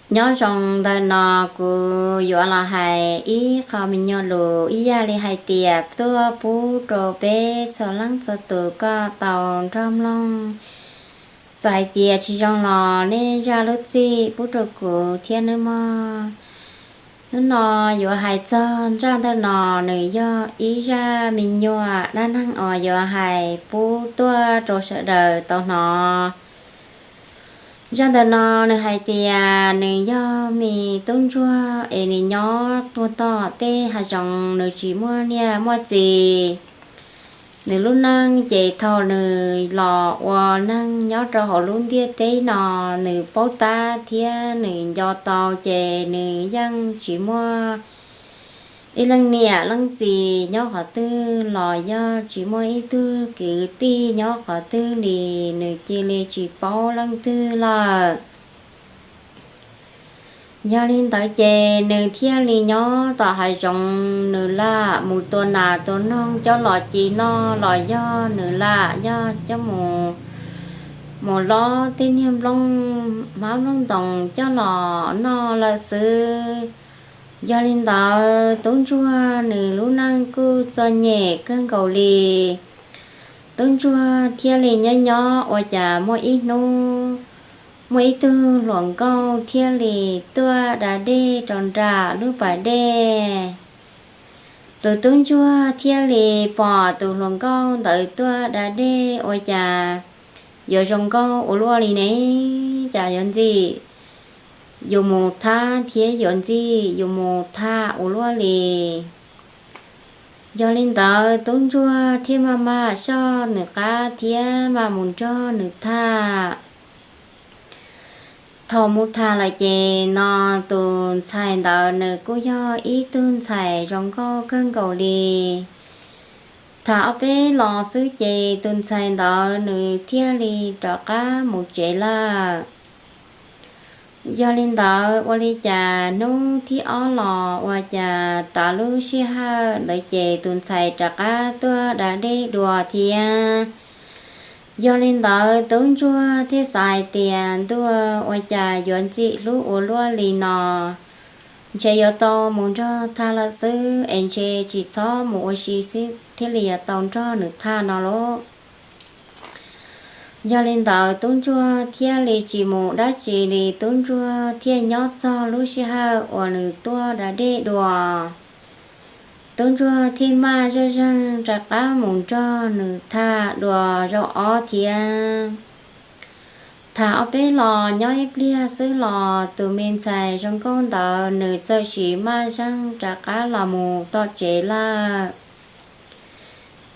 Nyob zoo ntawm no kuv yuav los hais ib qho me nyuam lus ib yam li hais tias tuaj pub rau peb txhua leej txhua tus koj tau nrog mloog. Txawm hais tias tsis zoo los nej zaj lub txim pub rau kuv thiab nawb mog. Hnub no yuav hais txog zaj ntawm no, nws yog ib zaj me nyuam dab neeg uas yuav hais pub tuaj rau sawv daws tau hnov. Zaj ntawm no nws hais tias nws yog me tub ntsuag es nws nyob tuag tom tej hav zoov, nws tsis muaj niam muaj txiv. Nws lub neej ces thaum nws los ua neeg nyob rau hauv lub ntiaj teb no, nws paub tab thiab nws nco tau ces nws yeej tsis muaj ib leej niam leej txiv nyob qhov twg los yog tsis muaj ib tug kwv tij nyob qhov twg li, nws cia li tsis paub leej twg lawm. Yog li ntawd ces nws thiaj li nyob tom hav zoov, nws lam mus tua nas tua noog coj los ci noj los yog nws lam yog coj mus, mus lob tej niag nplooj, hmab nplooj ntoos coj los noj lawm xwb. Yog li ntawd tub ntsuag nws lub neej kuj txom nyem kawg nkaus li. Tub ntsuag thiaj li nyob nyob ua cas muaj ib hnub, muaj ib tug hluas nkauj thiaj li tuaj da dej rau nram lub pas dej. Tus tub ntsuag thiaj li pom tus hluas nkauj ntawd tuaj da dej ua cas yuav zoo nkauj ua luaj li ne, cas yuav ntxim yus mus thab thiab yuav ntxim yus mus tham ua luaj li. Yog li ntawd tub ntsuag thiaj maj mam soj nws qab thiab mam mus nrog nws tham. Thaum mus tham lawm ces no tus ntxhais ntawd nws kuj yog ib tug ntxhais zoo nkauj kawg nkaus li. Tham ob peb los xwb ces tus ntxhais ntawd nws thiaj li rov qab mus tsev lawm. Yog li ntawd ua li cas hnub thib ob los ua cas tav lub sij hawm ntawd ces tus ntxhais rov qab tuaj da dej dua thiab. Yog li ntawd tub ntsuag thiaj xav hais tias ntuj, ua cas yuav ntxim hlub ua luaj li no, ntshe yuav tau mus nrog tham lawm xwb es ntshe tsis txhob mus ua si xwb thiaj li yuav tau nrog nws tham no lauj. Yog li ntawd tub ntsuag thiaj li tsis mus dab tsi li, tub ntsuag thiaj nyob txog lub sij hawm uas nws tuaj da dej dua. Tub ntsuag thiaj maj zej zeeg rov qab mus nrog nws tham dua zaum ob thiab. Tham ob peb los nyob ib pliag xwb los tus me ntxhais zoo nkauj ntawd nws txawm sim maj zeeg rov qab los mus tom tsev lawm.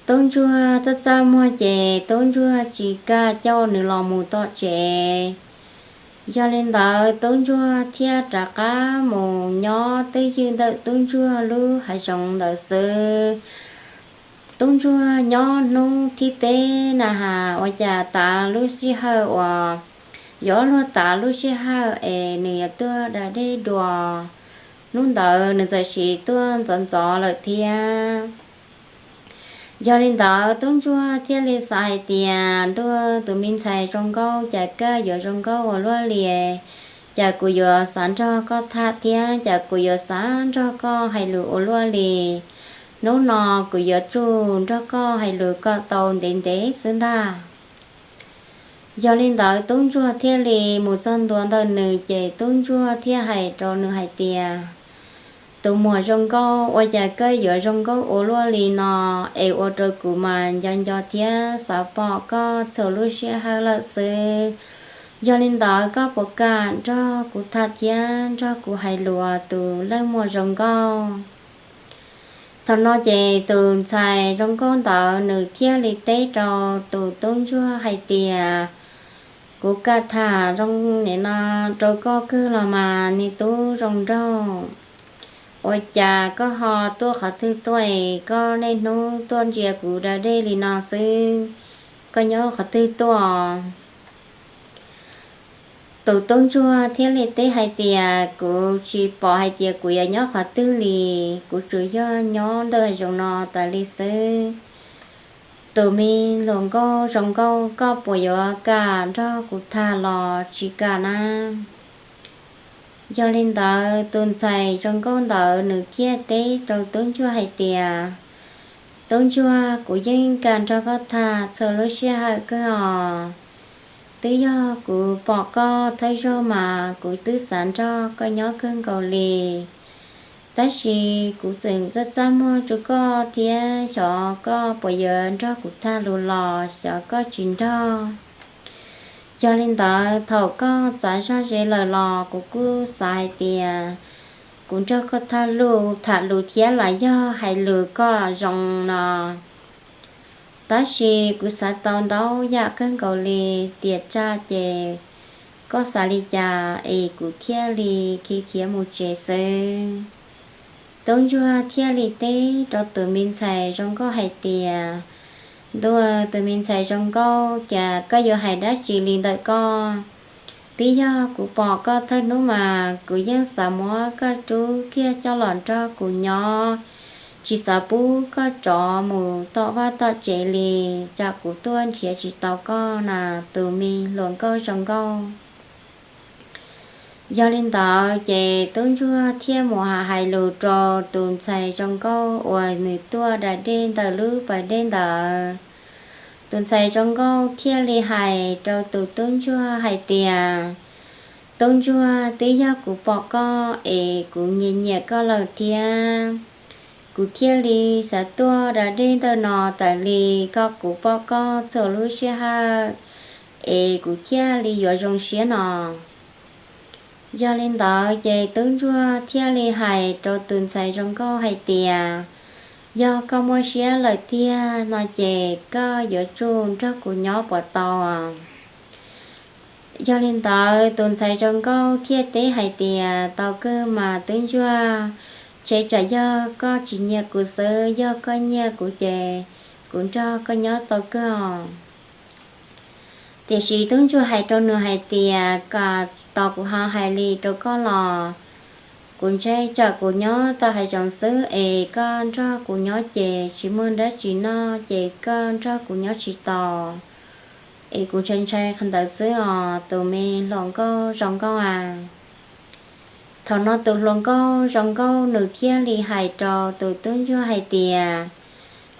Tub ntsuag txaj txaj muag ces tub ntsuag tsis kam coj nws los mus tom tsev. Yog li ntawd tub ntsuag thiaj rov qab mus nyob twj ywm ntawm tub ntsuag lub hav zoov ntawd xwb. Tub ntsuag nyob hnub thib peb na has ua cas tav lub sij hawm uas yuav luag tav lub sij hawm es nws yuav tuaj da dej dua, hnub ntawd nws txawm sim tuaj ntxov ntxov lawm thiab. Yog li ntawd tub ntsuag thiaj li xav hais tias ntuj, tus me ntxhais zoo nkauj, cas koj yuav zoo nkauj ua luaj li, cas kuv yuav xav nrog koj tham thiab cas kuv yuav xav nrog koj hais lus ua luaj li. Hnub no kuv yuav tsum nrog koj hais lus kom tau ntev ntev xwb ntag. Yog li ntawd tub ntsuag thiaj li mus txog ntua ntawm nws ces tub ntsuag thiaj hais rau nws hais tias, tus muam zoo nkauj, ua cas koj yuav zoo nkauj ua luaj li no es ua rau kuv mas nco nco thiab xav pom koj txhua lub sij hawm lawm xwb. Yog li ntawd koj puas kam nrog kuv tham thiab nrog kuv hais lus, tus leej muam zoo nkauj? Thaum no ces tus ntxhais zoo nkauj ntawd nws thiaj li teb rau tus tub ntsuag hais tias, kuv kam tham zoo no rau koj kawg los mas niag tub zoo nraug. Ua cas koj ho tuaj qhov twg tuaj es koj niaj hnub tuaj ntsia kuv da dej li no xwb? Koj nyob qhov twg tuaj? Tus tub ntsuag thiaj li teb hais tias, kuv tsis pom hais tias kuv yuav nyob qhov twg li, kuv tsuas yog nyob ntawm hav zoov no tas li xwb. Tus me hluas nkauj zoo nkauj, koj puas yuav kam nrog kuv tham los tsis kam na? Yog li ntawd tus ntxhais zoo nkauj ntawd nws thiaj teb rau tub ntsuag hais tias, tub ntsuag, kuv yeej kam nrog koj tham txhua lub sij hawm kawg os. Twb yog kuv pom koj thawj zaug mas kuv twb xav nrog koj nyob kawg nkaus li, tab sis kuv tseem txaj txaj muag rau koj thiab xyov koj puas yuav nrog kuv tham lus los xyov koj tsis nrog. Yog li ntawd thaum koj txav zog ze lawm los kuv kuj xav hais tias kuv nrog koj tham lus, tham lus thiab los yog hais lus kom zoo no. Tab sis kuv xav tau ntau yam kawg nkaus li, tiam tsam ces koj xav li cas es kuv thiaj li khiav khiav mus tsev xwb. Tub ntsuag thiaj li teb rau tus me ntxhais zoo nkauj hais tias, ntuj, tus me ntxhais zoo nkauj, cas koj yuav hais dab tsi li ntawm koj? Twb yog kuv pom koj thawj hnub mas kuv yeej xav muab koj rub kiag coj los nrog kuv nyob, tsis xav pub koj rov mus tom vaj tom tsev li, tsam kuv tuaj nrhiav tsis tau koj na, tus me hluas nkauj zoo nkauj. Yog li ntawd ces tub ntsuag thiaj mus hais lus rau tus ntxhais zoo nkauj uas nws tuaj da dej ntawm lub pas dej ntawd. Tus ntxhais zoo nkauj thiaj li hais rau tus tub ntsuag hais tias, tub ntsuag, twb yog kuv pom koj es kuv nyiam nyiam koj lawm thiab, kuv thiaj li xav tuaj da dej ntawm no tas li kom kuv pom koj txhua lub sij hawm es kuv thiaj li yuav zoo siab no. Yog li ntawd ces tub ntsuag thiaj li hais rau tus ntxhais zoo nkauj hais tias, yog koj muaj siab lawm tiag no ces koj yuav tsum nrog kuv nyob puas tau? Yog li ntawd tus ntxhais zoo nkauj thiaj teb hais tias, tau kawg mas tub ntsuag, ntshe tsam yog koj tsis nyiam kuv xwb, yog koj nyiam kuv ces kuv nrog koj nyob tau kawg os. Tiam sis tub ntsuag hais rau nws hais tias, kom tau kuv ho hais li rau koj los, kuv ntshe tsam kuv nyob tau hav zoov xwb es koj nrog kuv nyob ces tsis muaj dab tsi noj ces koj nrog kuv nyob tsis tau. Es kuv ntshai ntshai qhov ntawd xwb os tus me hluas nkauj zoo nkauj a. Thaum no tus hluas nkauj zoo nkauj nws thiaj li hais rau tus tub ntsuag hais tias,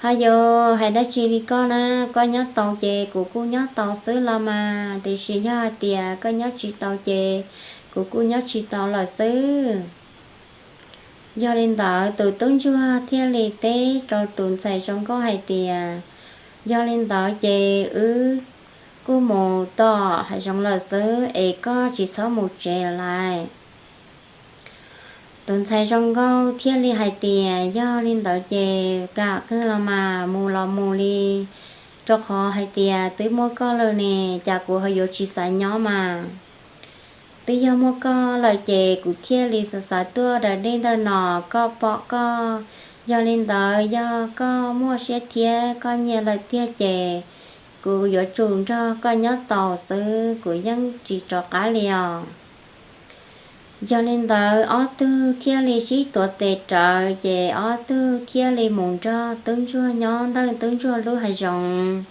ho yuav hais dab tsi li koj na, koj nyob tau ces kuv kuj nyob tau xwb los mas, tiam sis yog hais tias koj nyob tsis tau ces kuv kuj nyob tsis tau lawm xwb. Yog li ntawd tus tub ntsuag thiaj li teb rau tus ntxhais zoo nkauj hais tias, yog li ntawd ces wb kuj mus tom hav zoov lawm xwb es koj tsis txhob mus tsev lawm lauj. Tus ntxhais zoo nkauj thiaj li hais tias, yog li ntawd ces kam kawg los mas, mus los mus li, rau qhov hais tias twb muaj koj lawm ne, cas kuv ho yuav tsis xav nyob mas. Twb yog muaj koj lawm ces kuv thiaj li xav xav tuaj da dej ntawm no kom pom koj. Yog li ntawd yog koj muaj siab thiab koj nyiam lawm tiag ces kuv yuav tsum nrog koj nyob tau xwb, kuv yeej tsis rov qab li os. Yog li ntawd ob tug thiaj li sib tuav tes rawv ces ob tug thiaj li mus nrog tub ntsuag nyob ntawm tub ntsuag lub hav zoov.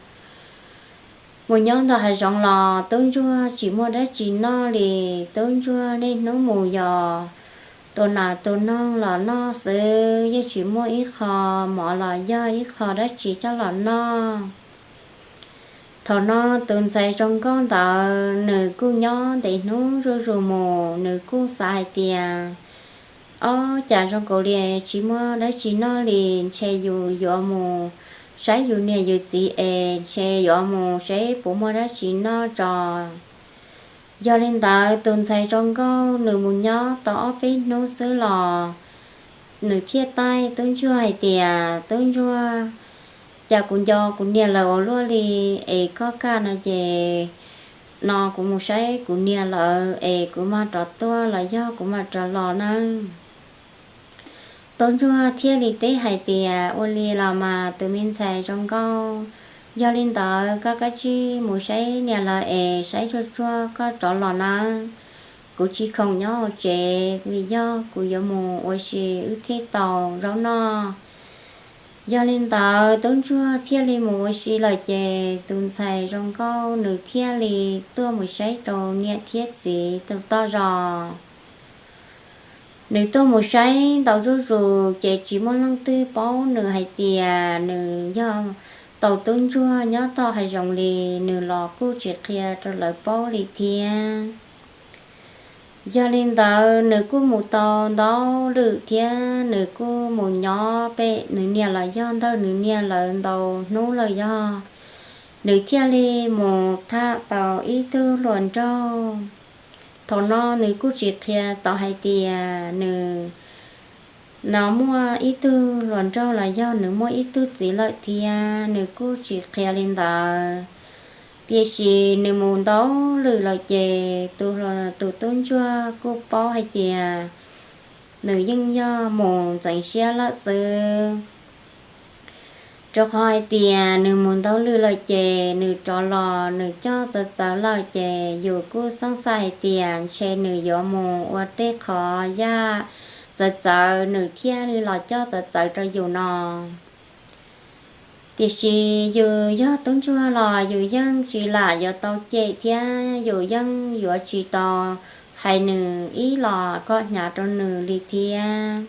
Mus nyob ntawm hav zoov los tub ntsuag tsis muaj dab tsi noj li. Tub ntsuag niaj hnub mus yos tua nas tua noog los noj xwb, yeej tsis muaj ib qho mov los yog ib qho dab tsi coj los noj. Thaum no tus ntxhais zoo nkauj ntawd nws kuj nyob ntev hnub zuj zus mus, nws kuj xav hais tias, ob, cas zoo nkaus li tsis muaj dab tsi noj li, ntshe yus yuav mus saib yus niam yus txiv es ntshe yuav mus saib puas muaj dab tsi noj tso. Yog li ntawd tus ntxhais zoo nkauj nws mus nyob tau ob peb hnub xwb los nws thiaj taij tub ntsuag hais tias, tub ntsuag, cas kuv nco kuv niam lawv ua luaj li, es koj kaj no ces no kuv mus saib kuv niam lawv es kuv mam rov tuaj los yog kuv mam rov los nawb. Tub ntsuag thiaj li teb hais tias, ua li los mas tus me ntxhais zoo nkauj, yog li ntawd koj kav tsij mus saib niam lawv es saib tsuag tsuag koj rov los nawb. Kuv tsis khoom nyob hauv tsev vim yog kuv yuav mus ua si wb thiaj tau zaub noj. Yog li ntawd tub ntsuag thiaj li mus ua si lawm ces tus ntxhais zoo nkauj nws thiaj li tuaj mus saib rau niam thiab txiv rau tom zos. Nws tuaj mus saib ntau zuj zus ces tsis muaj leej twg paub nws hais tias nws yog tau tub ntsuag nyob tau hav zoov li. Nws los kuj tsis qhia rau lawv paub li thiab. Yog li ntawd nws kuj mus tau ntau lwm thiab nws kuj mus nyob pem nws niam los yog ntawm nws niam lawv ntau hnub lawm yog nws thiaj li mus tham tau ib tug hluas nraug. Thaum no nws kuj tsis qhia tau hais tias nws no muaj ib tug hluas nraug los yog nws muaj ib tug txiv lawm thiab nws kuj tsis qhia li ntawd. Tiam sis nws mus ntau lwm lawm ces tus, tus tub ntsuag kuj paub hais tias nws yeej yog mus ntxeev siab lawm xwb. Rau qhov hais tias nws mus ntau lwm lawm ces nws rov los nws coj txawv txawv lawm ces yus kuj xoob xav hais tias ntshe nws yuav mus ua tej qhov yaj txawv txawv nws thiaj li los coj txawv txawv rau yus no. Tiam sis yus yog tub ntsuag los yus yeej tsis lam yuav tau cem thiab yus yeej yuav tsis tau hais nws ib los kom hnyav rau nws li thiab.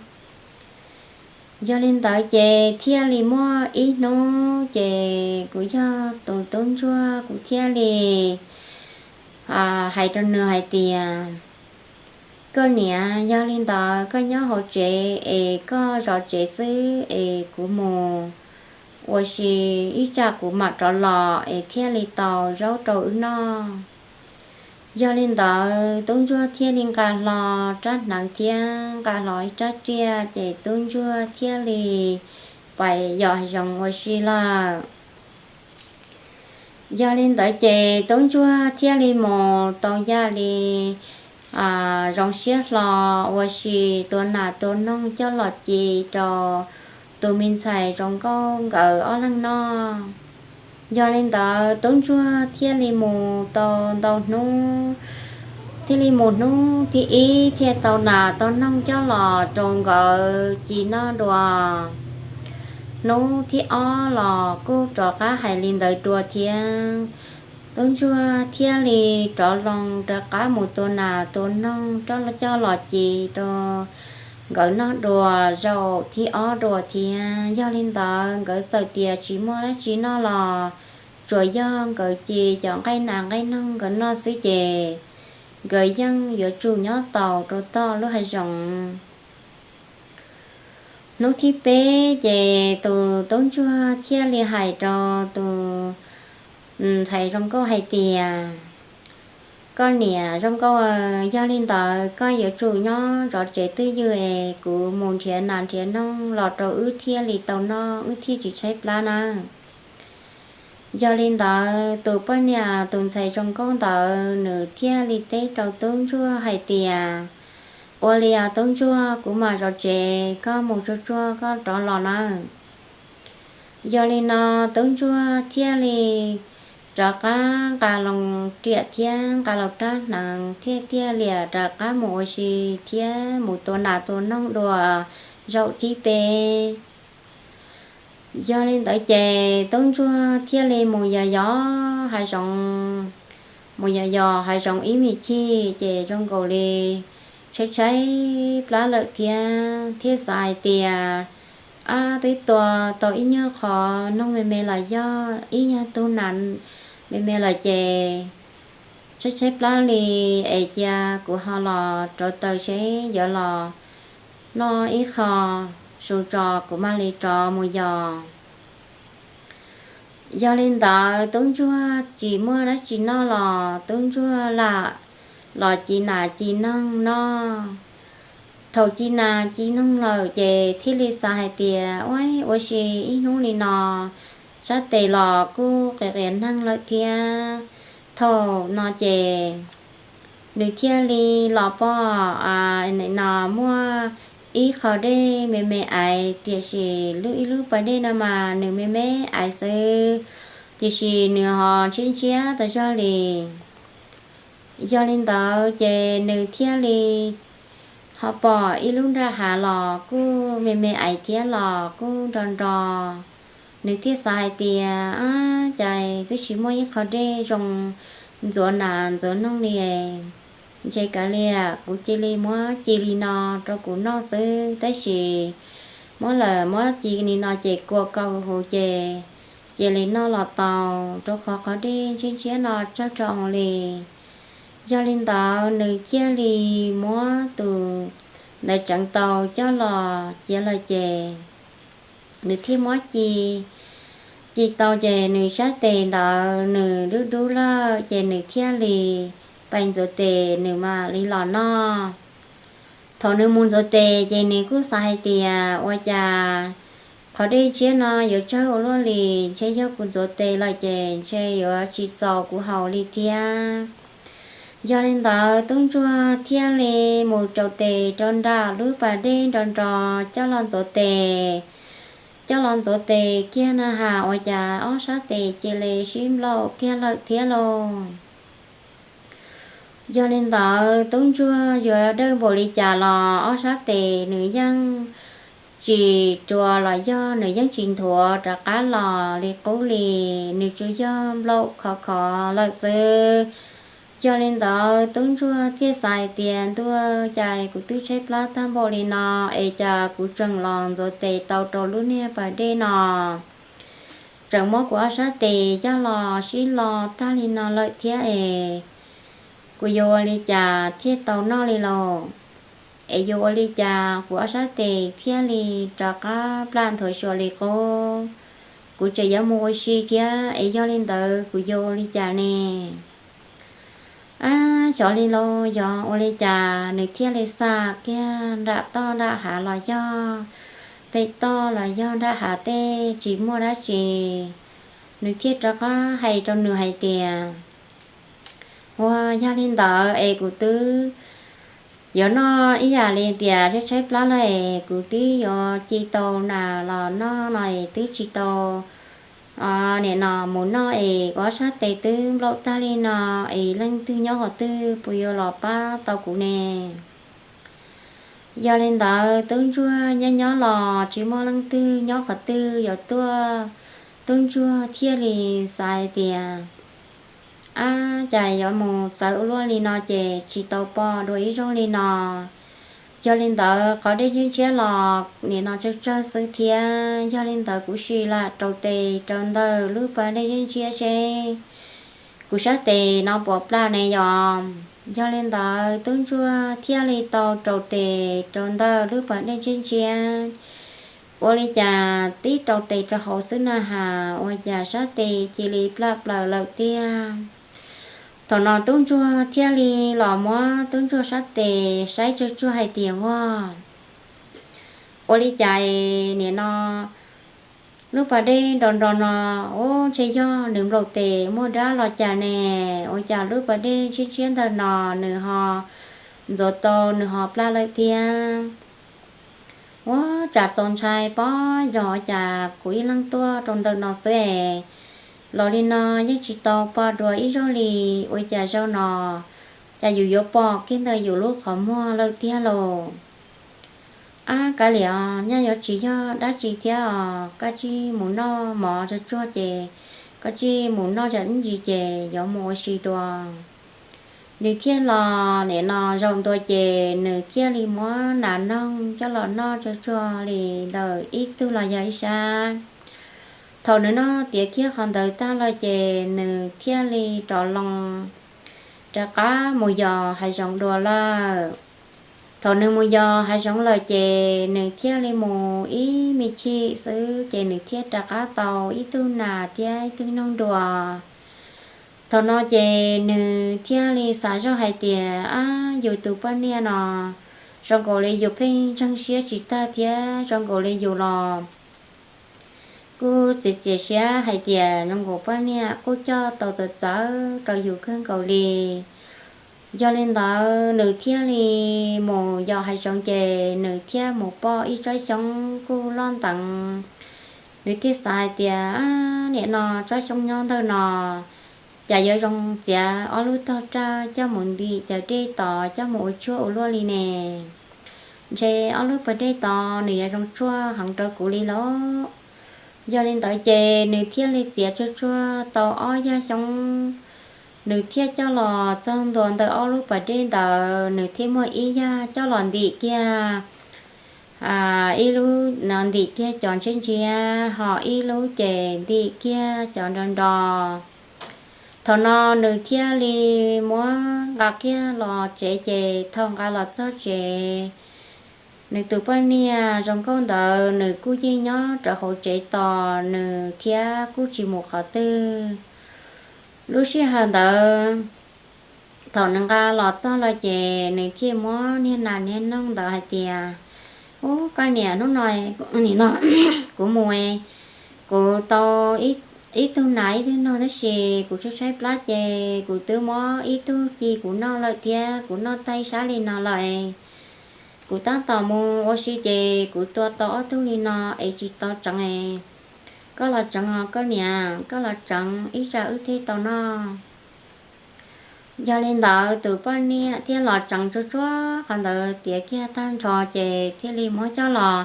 Yog li ntawd ces thiaj li muaj ib hnub ces kuv yog tus tub ntsuag kuv thiaj li hais rau nws hais tias, koj niam, yog li ntawd koj nyob hauv tsev es koj zov tsev xwb es kuv mus ua si ib tsam kuv mam rov los es thiaj li tau zaub rau wb noj. Yog li ntawd tub ntsuag thiaj li nqa hlo rab hneev thiab nqa hlo ib rab riam ces tub ntsuag thiaj li pais yos zoov ua si lawm. Yog li ntawd ces tub ntsuag thiaj li mus tau yaj li zoo siab hlo ua si tua nas tua noog coj los ci rau tus me ntxhais zoo nkauj nkawd ob leeg noj. Yog li ntawd tub ntsuag thiaj li mus tau ntau hnub, thiaj li mus hnub thib ib thiaj tau nas tau noog coj los rau nkawd ci noj dua. Hnub thib ob los kuj rov qab hais li ntawd dua thiab. Tub ntsuag thiaj li rov loo rov qab mus tua nas tua noog coj los ci rau nkawd noj dua zaum thib ob dua thiab. Yog li ntawd nkawd txawm tias tsis muaj dab tsi noj los tsuas yog nkawd ci cov nqaij nas nqaij noog nkawd noj xwb ces nkawd yeej yuav tsum nyob taus rau tom lub hav zoov. Hnub thib peb ces tus tub ntsuag thiaj li hais rau tus ntxhais zoo nkauj hais tias, koj niam zoo nkauj, yog li ntawd koj yuav tsum nyob zov tsev twj ywm es kuv mus nrhiav nas nrhiav noog los rau wb thiaj li tau noj, wb thiaj tsis tshaib plab nawb. Yog li ntawd tus poj niam tus ntxhais zoo nkauj ntawd nws thiaj li teb rau tub ntsuag hais tias, ua li os tub ntsuag, kuv mam zov tsev, koj mus tsuag tsuag koj rov los nawb. Yog li no tub ntsuag thiaj li rov qab nqa loo riam thiab nqa loo rab hneev thiab thiaj li rov qab mus ua si thiab mus tua nas tua noog dua zaum thib peb. Yog li ntawd ces tub ntsuag thiaj li mus yos yos hav zoov, mus yos yos hav zoov ib me chim ces zoo nkaus li tshaib tshaib plab lawm thiab, thiaj xav hais tias, ab, twb tua tau ib nyuag qho noog me me los yog ib nyuag tug nas me me lawm ces tshaib tshaib plab li, es cia kuv ho los rauv taws seb yuav los noj ib qho su tso kuv mam li rov mus yos. Yog li ntawd tub ntsuag tsis muaj dab tsi noj los tub ntsuag lam los ci nas ci noog noj. Thaum ci nas ci noog lawm ces thiaj li xav hais tias, ua, ua si ib hnub li no sab tes los kuj qias qias neeg lawm thiab. Thaum no ces nws thiaj li los pom no muaj ib qho dej me me aiv, tiam sis lub, ib lub pas dej no mas nws me me aiv xwb, tiam sis nws ho ntshiab ntshiab tas zog li. Yog li ntawd ces nws thiaj li ho pom ib lub nraj hav los kuj me me aiv thiab los kuj nro nro. Nws thiaj xav hais tias, ab, cas twb tsis muaj ib qho dej zoo ntxuav nas ntxuav noog li es. Ntshe kav liam kuv cia li muab ci li no rau kuv noj xwb, tab sis muab lawm muab ci li no ces kua kaus huv ces cia li noj los tau, rau qhov qhov dej ntshiab ntshiab no tsawg rau li. Yog li ntawd nws thiaj li muab tus ntawd tseev tau coj los cia lawm ces nws thiaj muab ci, ci tau ces nws sab tes ntawd nws dub dub lawm ces nws thiaj li pais ntxuav tes nws mam li los noj. Thaum nws mus ntxuav tes ces nws kuj xav hais tias ua cas qhov dej ntshiab no yuav tsawg ua luaj li, ntshe yog kuv ntxuav tes lawm ces ntshe yuav tsis txaus kuv haus li thiab. Yog li ntawd tub ntsuag thiaj li mus rau tes rau nram lub pas dej nrov nrov coj los ntxuav tes. Coj los ntxuav tes kiag na has ua cas ob sab tes cia li sib nplaum kiag lawm thiab lauj. Yog li ntawd tub ntsuag yuav dawj npaum li cas los ob sab tes nws yeej tsis rua los yog nws yeej tsis nthuav rov qab los li qub li, nws tsuas yog nplaum khov khov lawm xwb. Yog li ntawd tub ntsuag thiaj xav hais tias ntuj, cas kuv twb tshaib plab tag npaum li no es cas kuv tseem los ntxuav tes tau rau lub niag pas dej no, tseem muab kuv ob sab tes coj los sib lo tag li no lawm thiab es kuv yuav ua li cas thiaj tau noj li lauj? Es yuav ua li cas kuv ob sab tes thiaj li rov qab plam nthuav xyuas li qub? Kuv tseem yuav mus ua si thiab es yog li ntawd kuv yuav ua li cas ne? Ab, xyov li lauj, yog ua li cas nws thiaj li xam kiag nram toj nram hav los yog pem toj los yog nram hav tej tsis muaj dab tsi, nws thiaj rov qab hais rau nws hais tias, ua yog li ntawd es kuv twb yuav noj ib yam li tias tshaib tshaib plab lawm es kuv twb yuav ci tau nas los noj no es twb tsis tau nim no mus noj es kuv ob sab tes twb nplaum tag li no es leej twg nyob qhov twg puas yuav los pab tau kuv ne? Yog li ntawd tub ntsuag nyob nyob los tsis muaj leej twg nyob qhov twg yuav tuaj, tub ntsuag thiaj li xav hais tias, ab, cas yuav mus txawv ua luaj li no ces tsis tau pom dua ib zaug li no. Yog li ntawd qhov dej ntshiab ntshiab los nim no tsawg tsawg xwb thiab, yog li ntawd kuv sim lam rau tes rau ntawm lub pas dej ntshiab ntshiab seb kuv sab tes no puas plam ne yom. Yog li ntawd tub ntsuag thiaj li tau rau tes rau ntawm lub pas dej ntshiab ntshiab, ua li cas tib rau tes rau hauv xwb na has ua cas sab tes cia li plam plaws lawm tiag. Thaum no tub ntsuag thiaj li los muab tub ntsuag sab tes saib tsuag tsuag hais tias, ua, ua li cas nim no lub pas dej nrov nrov no, ua, ntshe yog nws nplaum tes muaj dab los cas ne? Ua cas lub pas dej ntshiab ntshiab ntawm no nws ho ntxuav tau nws ho plam lawm thiab? Ua, tsam txaus ntshai pob, yog cas kuv ib leeg tuaj rau ntawm no xwb es los li no yeej tsis tau pom dua ib zaug li, ua cas zaum no cas yus yuav pom kiag ntawm yus lub qhov muag lawm tiag lauj? Ab, kav liam, nyaj yuav tsis yog dab tsi thiab os, koj tsij mus noj mov tsuag tsuag ces koj tsij mus noj tsam ib ntsis ces yuav mus ua si dua. Nws thiaj los nim no zaum ntua ces nws thiaj li muab nas noog coj los noj tsuag tsuag li ntawm ib tug los yog ib sab. Thaum nws noj tiav kiag qhov ntawd tag lawm ces nws thiaj li rov loo rov qab mus yos hav zoov dua lawm. Thaum nws mus yos hav zoov lawm ces nws thiaj li mus ib me chim xwb ces nws thiaj rov qab tau ib tug nas thiab ib tug noog dua. Thaum no ces nws thiaj li xav zoj hais tias, ab, yus tus poj niam no zoo nkaus li yus pheej ntseeg siab tsis tag thiab zoo nkaus li yus los kuj txiav txiav siab hais tias zoo nkaus poj niam kuj coj tau txawv txawv rau yus kawg nkaus li. Yog li ntawd nws thiaj li mus yos hav zoov ces nws thiaj mus pom ib tsob xyoob kuj loj nteev. Nws thiaj xav hais tias, ab, nim no tsob xyoob nyob ntawm no cas yuav zoo txiav ob lub tog raj coj mus ntim cov dej tod coj mus ua tshuaj ua luaj li ne. Ntshe ob lub pas dej tod nws yuav zoo tshuaj heev rau kuv li lauj. Yog li ntawd ces nws thiaj li txiav tsuag tsuag tau ob yag xyoob Nws thiaj coj los txog ntua ntawm ob lub pas dej ntawd, nws thiaj muaj ib yag coj los ntim kiag ib lub no, ntim kiag cov ntshiab ntshiab, ho ib lub ces ntim kiag cov nro nro. Thaum no nws thiaj li muab nqa kiag los tsev, ces thaum nqa los txog tsev, nws tus poj niam zoo nkauj ntawd nws kuj yeej nyob rau hauv tsev tos nws thiab kuj tsis mus qhov twg. Lub sij hawm ntawd, thaum nws nqa los txog lawm ces nws thiaj muab niag nas niag noog ntawd hais tias, Ub, koj niam, hnub no, nim no kuv mus, kuv tau ib tug nas ib tug noog, tab sis kuv tshaib tshaib plab ces kuv twb muab ib tug ci kuv noj lawm thiab, kuv noj tag ib sab li no lawm. Kuv tab tom mus ua si ces kuv tua tau ob tug li no es tsis tau tseev. Koj los tseev os koj niam, koj los tseev ib tsam wb thiaj tau noj. Yog li ntawd tus poj niam thiaj los tseev tsuag tsuag qhov ntawd tiav kiag tag nrho ces thiaj li muab coj los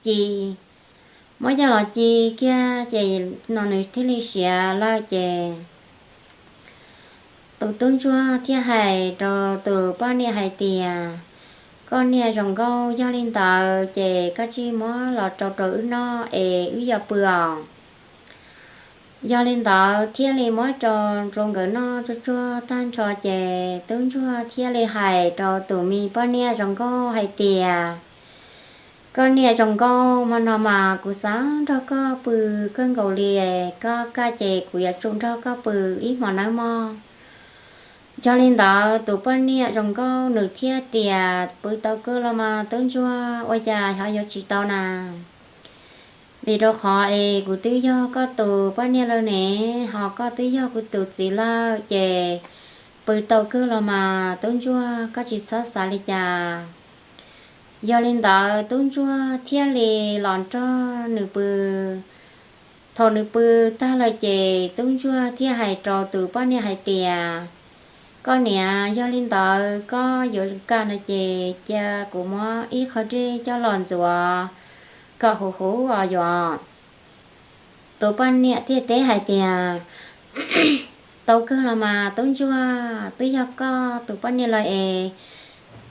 ci. Muab coj los ci kiag ces no nws thiaj li siav lawm ces tus tub ntsuag thiaj hais rau tus poj niam hais tias, Koj niam zoo nkauj, yog li ntawd ces koj cia li muab los rau rau wb noj es wb yuav pw os. Yog li ntawd thiaj li muab rau rau nkawd noj tsuag tsuag tag nrho ces tub ntsuag thiaj li hais rau tus me poj niam zoo nkauj hais tias, Koj niam zoo nkauj, hmo no mas kuv xav nrog koj pw kawg nkaus li, koj kaj ces kuv yuav tsum nrog koj pw ib hmo nawb mog. Yog li ntawd tus poj niam zoo nkauj nws thiaj tias, Pw tau kawg los mas tub ntsuag, ua cas ho yuav tsis tau na? Vim rau qhov es kuv twb yog koj tus poj niam lawm ne, ho koj twb yog kuv tus txiv lawm ces pw tau kawg los mas tub ntsuag, koj tsis txhob xav li cas. Yog li ntawd tub ntsuag thiaj li los nrog nws pw. Thaum nws pw tag lawm ces tub ntsuag thiaj hais rau tus poj niam hais tias, Koj niam, yog li ntawd koj yuav kam no ces cia kuv muab ib qho dej coj los ntxuav kom huv huv os yuav. Tus poj niam thiaj teb hais tias, Tau kawg los mas tub ntsuag, twb yog koj tus poj niam lawm es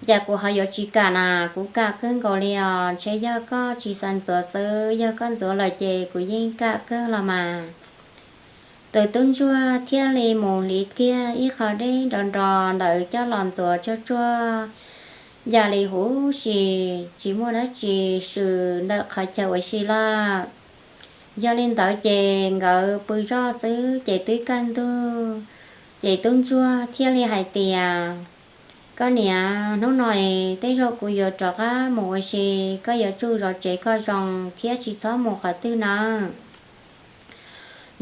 cas kuv ho yuav tsis kam na? Kuv kam kawg nkaus li os, ntshe yog koj tsis xav ntxuav xwb, yog koj ntxuav lawm ces kuv yeej kam kawg los mas. Tus tub ntsuag thiaj li mus hliv kiag ib qho dej nrov nrov ntawd coj los ntxuav tsuag tsuag yam li huv si, tsis muaj dab tsi swm ntawm qhov chaw ua si lawm. Yog li ntawd ces nkawd pw zoj xwb ces twb kaj ntug, ces tub ntsuag thiaj li hais tias, Koj niam, hnub no es tej zaum kuv yuav rov qab mus ua si, koj yuav tsum zov tsev kom zoo thiab tsis txhob mus qhov twg nawb.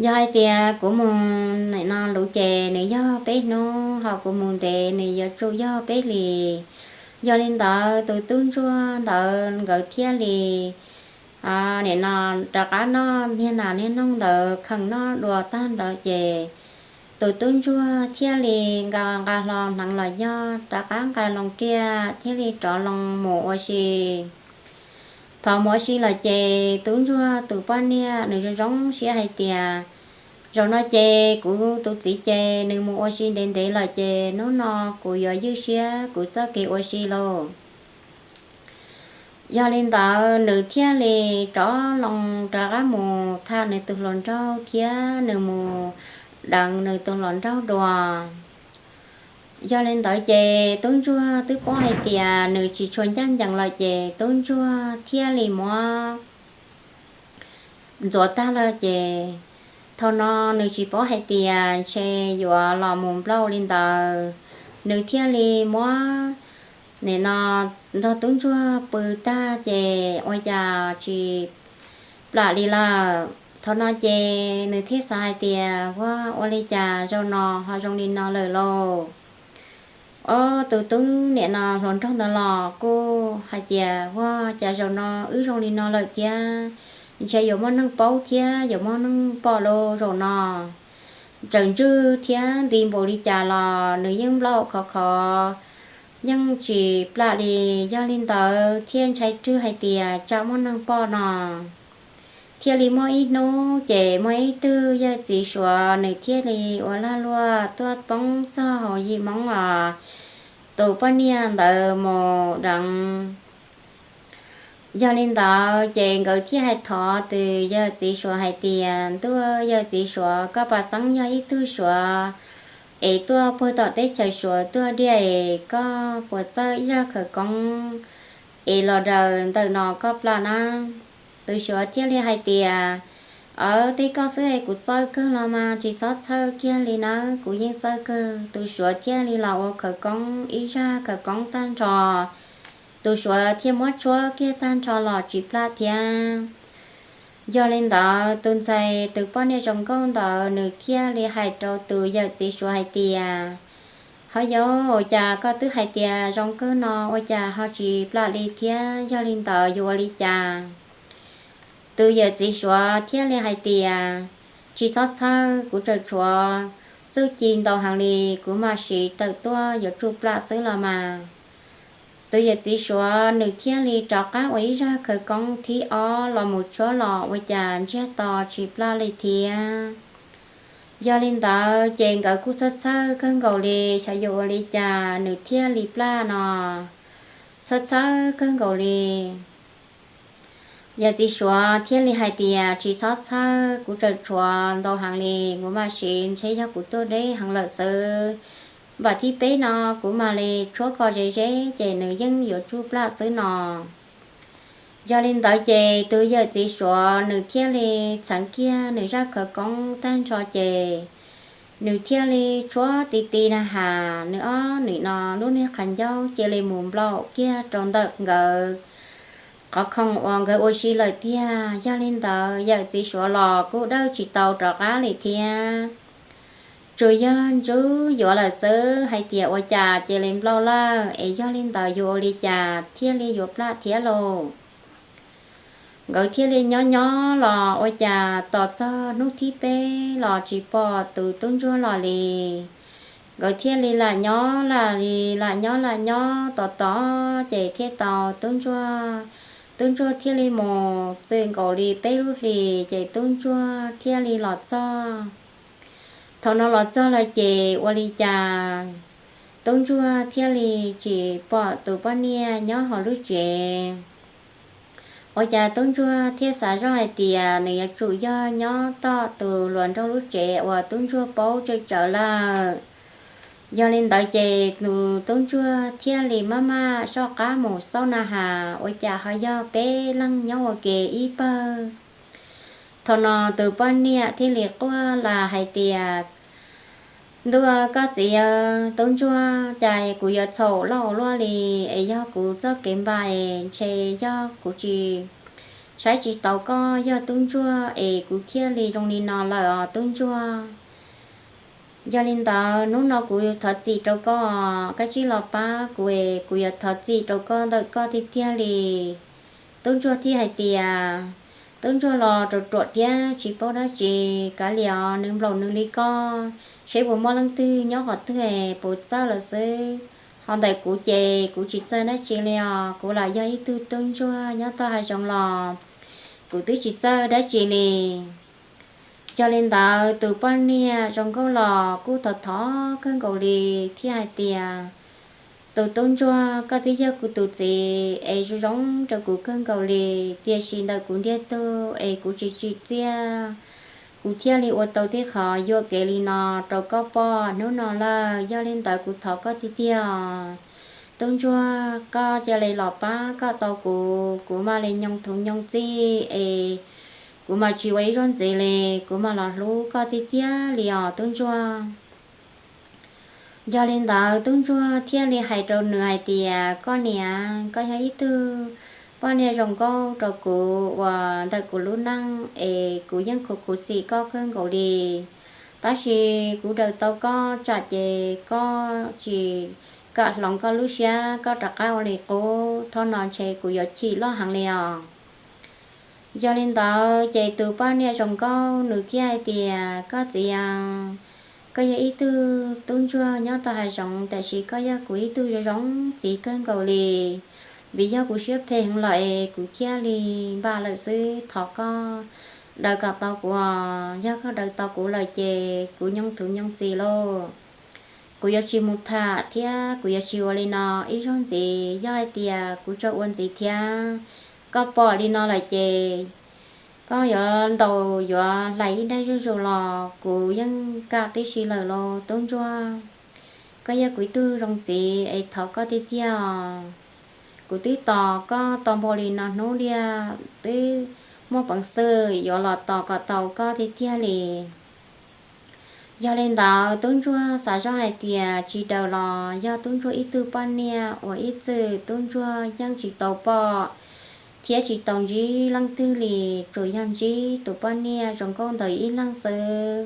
Yog hais tias kuv mus nim no luv ces nws yog peb hnub, ho kuv mus ntev nws yuav tsum yog peb hlis. Yog li ntawd tus tub ntsuag ntawd nkawd thiaj li nim no rov qab noj niag nas niag noog ntawd kheem noj dua tag nrho ces tus tub ntsuag thiaj li nqa nqa hlo hneev los yog rov qab nqa loo riam thiaj li rov loo mus ua si. Thaum mus ua si lawm ces tub ntsuag tus poj niam nws zoo zoo siab hais tias, Zaum no ces kuv tus txiv ces nws mus ua si ntev ntev lawm ces hnub no kuv yuav ywj siab kuv txoj kev ua si lauj. Yog li ntawd nws thiaj li rov loo rov qab mus tham nws tus hluas nraug thiab nws mus deev nws tus hluas nraug dua. Yog li ntawd ces tub ntsuag twb paub hais tias nws tsis tshua ncaj ncees lawm ces tub ntsuag thiaj li muab ntxuav tag lawm ces thaum no nws tsis paub hais tias ntshe yuav los mus nplauj li ntawd, nws thiaj li muab nim no nrog tub ntsuag pw tag ces ua cas tsis plam li lawm. Thaum no ces nws thiaj xav hais tias, Ua, ua li cas zaum no ho zoo li no lawm lauj? Ob tus tub nim no hluas nraug ntawd los kuj hais tias, Ua cas zaum no wb zoo li no lawm thiab? Ntshe yuav muaj neeg paub thiab yuav muaj neeg pom lauj zaum no. Tseem ntswj thiab nti npaum li cas los nws yeej nplaum khov khov, yeej tsis plam li. Yog li ntawd thiaj ntshai rwg hais tias tsam muaj neeg pom no. Thiaj li muaj ib hnub ces muaj ib tug yawg txiv suav nws thiaj li ua lag luam tuaj poob txog hauv yim hmoob os, tus poj niam ntawd mus deev. Yog li ntawd ces nkawd thiaj hais thov tus yawg txiv suav hais tias, ntuj, yawg txiv suav, koj pom xeeb yog ib tug suav es tuaj puag tom teb chaws suav tuaj diaj es koj puas txawj ib zaj khawv koob es los daws ntawm no koj plam na? Tus suav thiaj li hais tias, aw, tib koj xwb es kuv txawj kawg los mas, tsis txhob txhawj kiag li nawb, kuv yeej txawj kawg. Tus suav thiaj li los ua khawv koob ib zaj khawv koob tag nrho. Tus suav thiaj muab tshuab kiag tag nrho los tsis plam thiab. Yog li ntawd tus ntxhais, tus poj niam zoo nkauj ntawd nws thiaj li hais rau tus yawm txiv suav hais tias, hov yau, ua cas koj twb hais tias zoo kawg no ua cas ho tsis plam li thiab? Yog li ntawd yuav ua li cas? Tus yawm txiv suav thiaj li hais tias, tsis txhob txhawj, kuv tseem tshuav txuj ci ntau heev li, kuv mam siv tawm tuaj yuav tsum plam xwb los mas. Tus yawm txiv suav nws thiaj li rov qab ua ib zaj khawv koob thib ob los mus tshuab los ua cas ntsiag to tsis plam li thiab. Yog li ntawd ces nkawd kuj txhawj txhawj kawg nkaus li, xyov yuav ua li cas nws thiaj li plam no, txhawj txhawj kawg nkaus li. Yawm txiv suav thiaj li hais tias, tsis txhob txhawj, kuv tseem tshuav ntau heev li, kuv mam siv, ntshe yog kuv tuaj deb heev lawm xwb. Npaum thib peb no kuv mam li tshuab kom ze zeb ces nws yeej yuav tsum plam xwb no. Yog li ntawd ces tus yawm txiv suav nws thiaj li txheev kiag nws zaj khawv koob tag nrho ces nws thiaj li tshuab ti ti na has, nws ob nim no lub niag qhov ncauj cia li mus nplaum kiag rau ntawm nkawd qhov khoom uas nkawd ua si lawm tiag. Yog li ntawd yawm txiv suav los kuj dawj tsis tau rov qab li thiab. Tsuas yog ntsub yuav lawm xwb, hais tias ua cas cia li nplaum lawm es yog li ntawd yuav ua li cas thiaj li yuav plam thiab lauj. Nkawd thiaj li nyob nyob los ua cas tos txog hnub thib peb los tsis pom tus tub ntsuag los li. Nkawd thiaj li lam nyob lam li lam nyob lam nyob tos tos ces thiaj tau tub ntsuag, tub ntsuag thiaj li mus txwm nkaus li peb lub hlis ces tub ntsuag thiaj li los txog. Thaum no los txog lawm ces ua li cas tub ntsuag thiaj li tsis pom tus poj niam nyob hauv lub tsev. Ua cas tub ntsuag thiaj xav zoj hais tias nws yuav tsum yog nyob tom tus hluas nraug lub tsev uas tub ntsuag paub tsawm tsawv lawm. Yog li ntawd ces tus tub ntsuag thiaj li maj maj soj qab mus xauj na has ua cas ho yog peb leeg nyob ua ke ib pawg. Thaum no tus poj niam thiaj li quaj las hais tias, ntuj, koj txiv, tub ntsuag, cas kuv yuav txhaum loj ua luaj li, es yog kuv txoj kev npam es ntshe yog kuv tsis saib tsis taus koj yog tub ntsuag es kuv thiaj li zoo li no lawm os tub ntsuag. Yog li ntawd hnub no kuv thov txim rau koj, koj tsij los pab kuv es kuv yuav thov txim rau koj ntawm koj tiag tiag li. Tub ntsuag thiaj hais tias, tub ntsuag los ruam ruam thiab tsis paub dab tsi, kav liam os, nws nplaum nws li koj, seb puas muaj leej twg nyob qhov twg es puas txawj lawm xwb. Ho ntawm kuv ces kuv tsis txawj dab tsi li os, kuv lam yog ib tug tub ntsuag nyob tau hav zoov los kuv twb tsis txawj dab tsi li. Yog li ntawd tus poj niam zoo nkauj los kuj thov thov kawg nkaus li thiab hais tias, tus tub ntsuag, koj twb yog kuv tus txiv es zoo zoo rau kuv kawg nkaus li, tiam sis ntawm kuv ntiag tug es kuv tsis tsim txiaj, kuv thiaj li ua tau tej qhov yuam kev li no rau koj pom hnub no lawm. Yog li ntawd kuv thov koj tiag tiag, tub ntsuag, koj cia li los pab koj tau kuv, kuv mam li nyoo thuv nyoo txij es kuv mam tsis ua ib zaug ntxiv li, kuv mam los hlub koj tiag tiag li os tub ntsuag. Yog li ntawd tub ntsuag thiaj li hais rau nws hais tias, koj niam, koj yog ib tug poj niam zoo nkauj rau kuv uas ntawm kuv lub neej es kuv yeej khuv khuv xim koj kawg nkaus li. Tab sis kuv daws tau koj tsam ces koj tsis kam hloov koj lub siab, koj rov qab ua li qub, thaum no ntshe kuv yuav chim loj heev li os. Yog li ntawd ces tus poj niam zoo nkauj nws thiaj hais tias, koj txiv, koj yog ib tug tub ntsuag nyob tau hav zoov, tiam sis koj yog kuv ib tug zoo zoo txiv kawg nkaus li. vim yog kuv siab phem heev lawm es kuv thiaj li npaj lawm xwb. Thov koj daws kom tau kuv os, yog koj daws tau kuv lawm ces kuv nyob txuj nyob txij lauj. Kuv yuav tsis mus tham thiab kuv yuav tsis ua li no ib zaug ntxiv. Yog hais tias kuv tseem ua ntxiv thiab koj pom li no lawm ces koj yuav ntaus yuav hlais ib daim zuj zus los kuv yeej kam tib si lawm lauj tub ntsuag. Koj yog kuv ib tug zoo txiv es thov koj tiag tiag os. Kuv twb tos koj tau npaum li no hnub tiag, twb muaj peev xwm yuav los tos kom tau koj tiag tiag li. Yog li ntawd tub ntsuag xav zoj hais tias tsis daws los yog tub ntsuag ib tug poj niam uas ib txwm tub ntsuag yeej tsis tau pom thiab tsis tau ntsib leej twg li, tsuas yog ntsib tus poj niam zoo nkauj ntawd ib leeg xwb.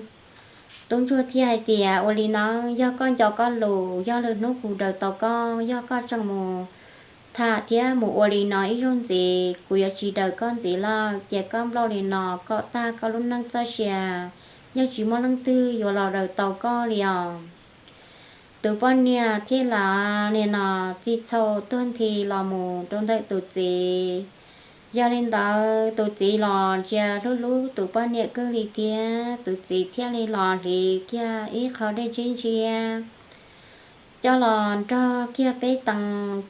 Tub ntsuag thiaj hais tias ua li no, yog koj nco koj lus, yog lwm hnub kuv daws tau koj, yog koj tseem mus tham thiab mus ua li no ib zaug ntxiv, kuv yuav tsis daws koj ntxiv lawm. Ces koj npau li no kom tag koj lub neej txoj sia, yeej tsis muaj leej twg yuav los daws tau koj li os. Tus poj niam thiaj li nim no txij txhau tuag nthi los mus rau ntawm tus txiv. Yog li ntawd tus txiv los ntsia hlub hlub tus poj niam kawg li thiab tus txiv thiaj li los hliv kiag ib qho dej ntshiab ntshiab coj los nrog kiag peb tees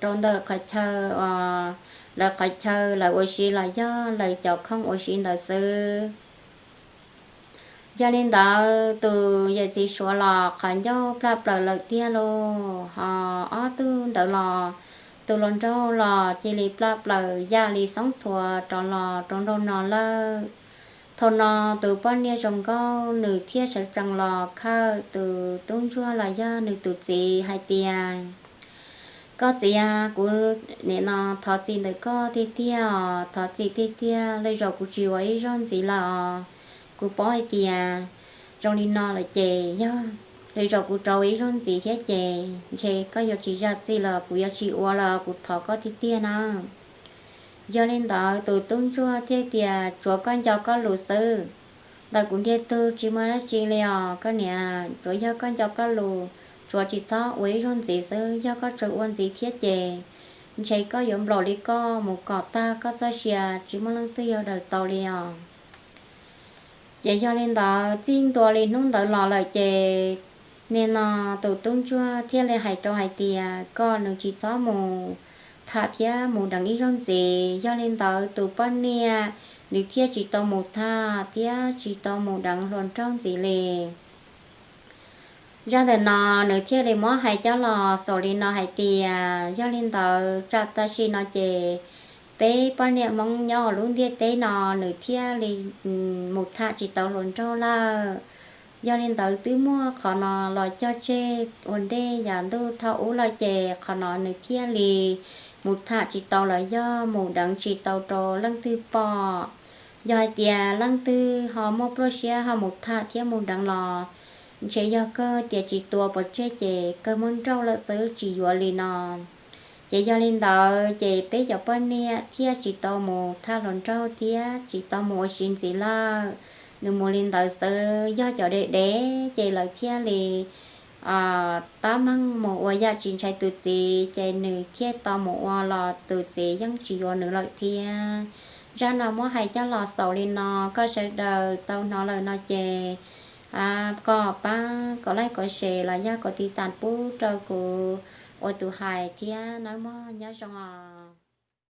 rau ntawm qhov chaw, lawv qhov chaw lawv ua si los yog lawv cov khoom ua si ntawd xwb. Yog li ntawd tus yawm txiv suav los qhov ncauj plaj plaws lawm tiag lauj. Ho ob tug ntawd los tus hluas nraug los cia li plaj plaws yam li xoob thuav rov los rau nraum no lawm. Thaum no tus poj niam zoo nkauj nws thiaj sawv tsees los khawm tus tub ntsuag los yog nws tus txiv hais tias, koj txiv a, kuv nim no thov txim ntawm koj tiag tiag os, thov txim tiag tiag, lwm zaus kuv tsis ua ib zaug ntxiv lawm os. Kuv paub hais tias zoo li no lawm ces yog lwm zaus kuv rov ua ib zaug ntxiv thiab ces ntshe koj yuav tsis zam txim los kuv yuav tsis ua lawm, kuv thov koj tiag tiag na. Yog li ntawd tus tub ntsuag thiaj tias tsuav koj nco koj lus xwb, ntawm kuv ntiag tug tsis muaj dab tsi li os koj niam, tsuav yog koj nco koj lus, tsuav tsis txhob ua ib zaug ntxiv xwb, yog koj tseem ua ntxiv thiab ces ntshe koj yuav nplaum li koj mus kom tag koj txoj sia tsis muaj leej twg yuav daws tau li os. Ces yog li ntawd txij ntua li hnub ntawd los lawm ces nim no tus tub ntsuag thiaj li hais rau hais tias kom nws tsis txhob mus tham thiab mus deev ib zaug ntxiv. Yog li ntawd tus poj niam nws thiaj tsis tau mus tham thiab tsis tau mus deev hluas nraug ntxiv li. Zaj ntawm no nws thiaj li muab hais coj los xaus li no hais tias yog li ntawd tsam tam sim no ces peb poj niam Hmoob nyob hauv lub ntiaj teb no nws thiaj li mus tham tsis tau hluas nraug lawm. Yog li ntawd twb muaj qhov no los cog tseg ua ntej yav ntuj thaum ub lawm ces qhov no nws thiaj li mus tham tsis tau los yog mus deev tsis tau rau leej twg pom. Yog hais tias leej twg ho muaj pluaj siab ho mus tham thiab mus deev los ntshe yog kawg tias tsis tua pov tseg ces kawg muab nrauj lawm xwb tsis yuav li no. Ces yog li ntawd ces peb cov poj niam thiaj tsis tau mus tham hluas nraug thiab tsis tau mus ua si ntxiv lawm. Nws mus li ntawd xwb, yog cov dev dev ces lawv thiaj li tab meeg mus ua yam tsis ntshai tus txiv ces nws thiaj tau mus ua los tus txiv yeej tsis yuav nws lawm thiab. Zaj no muab hais coj los xaus li no, koj sawv daws tau hnov lawm no ces kom pab kom like kom share los yog kom tiv tas pub rau kuv ua tus hais thiab nawb mog, nyob zoo os.